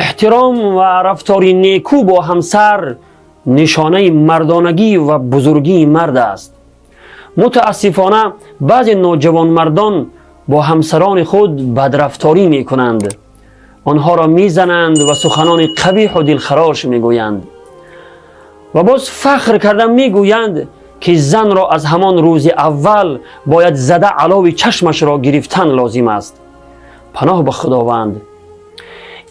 Эҳтиром ва рафтори некӯ бо ҳамсар нишонаи мардонагӣ ва бузургии мард аст. Мутаассифона, баъзе ноҷавонмардон бо ҳамсарони худ бадрафторӣ мекунанд, онҳоро мезананд ва суханони қабиҳу дилхарош мегӯянд ва боз фахр карда мегӯянд, ки занро аз ҳамон рӯзи аввал бояд зада алови чашмашро гирифтан лозим аст. Паноҳ ба Худованд,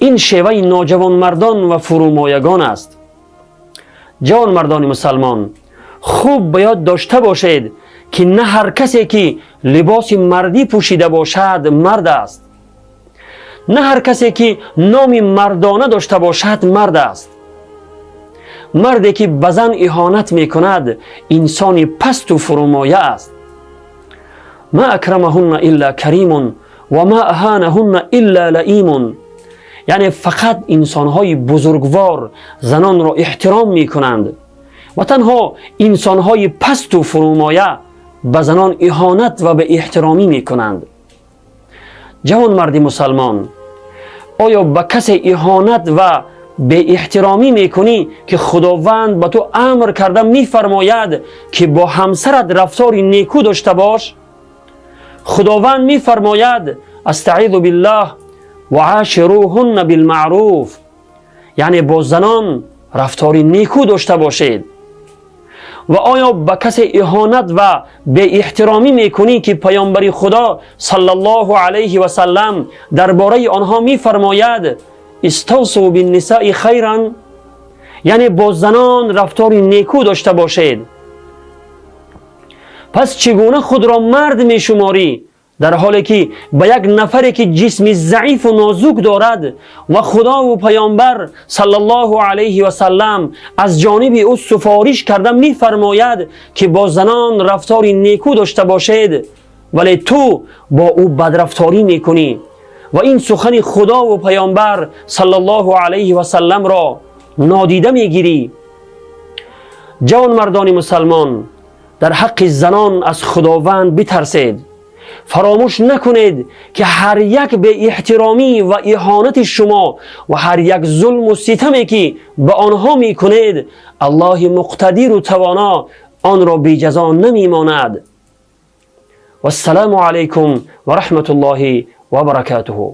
ин шеваи ноҷавонмардон ва фурӯмоягон аст. Ҷавонмардони мусалмон, хуб ба ёд дошта бошед, ки на ҳар касе, ки либоси мардӣ пӯшида бошад, мард аст, на ҳар касе, ки номи мардона дошта бошад, мард аст. Марде, ки ба зан иҳонат мекунад, инсони пасту фурӯмоя аст. ما أكرمهن إلا كريم وما أهانهن إلا لئيم. Яъне фақат инсонҳои бузургвор занонро эҳтиром мекунанд ва танҳо инсонҳои пасту фурӯмоя ба занон иҳонат ва беэҳтиромӣ мекунанд. Ҷавонмарди мусалмон, оё ба касе иҳонат ва беэҳтиромӣ мекунӣ, ки Худованд ба ту амр карда мефармояд, ки бо ҳамсарат рафтори некӯ дошта бош? Худованд мефармояд: أستعيذ بالله، وعاشروهن بالمعروف. Яъне бо занон рафтори некӯ дошта бошед. Ва оё ба касе иҳонат ва беэҳтиромӣ мекунӣ, ки паёмбари Худо صلى الله عليه وسلم дар бораи онҳо мефармояд: استوصوا بالنساء خيرا؟ Яъне бо занон рафтори некӯ дошта бошед. Пас чӣ гуна худро мард мешуморӣ, дар ҳоле ки ба як нафаре, ки ҷисми заифу нозук дорад ва Худову паёмбар صلى الله عليه وسلم аз ҷониби ӯ суфориш карда мефармояд, ки бо занон рафтори некӯ дошта бошед, вале ту бо ӯ бадрафторӣ мекунӣ ва ин сухани Худову паёмбар صلى الله عليه وسلم ро нодида мегирӣ? Ҷавонмардони мусалмон, дар ҳаққи занон аз Худованд битарсед. Фаромӯш накунед, ки ҳар як беэҳтиромӣ ва иҳонати шумо ва ҳар як зулму ситаме, ки ба онҳо мекунед, Аллоҳи муқтадиру тавоно онро беҷазо намемонад. Вассалому алайкум ва раҳматуллоҳи ва баракатуҳу.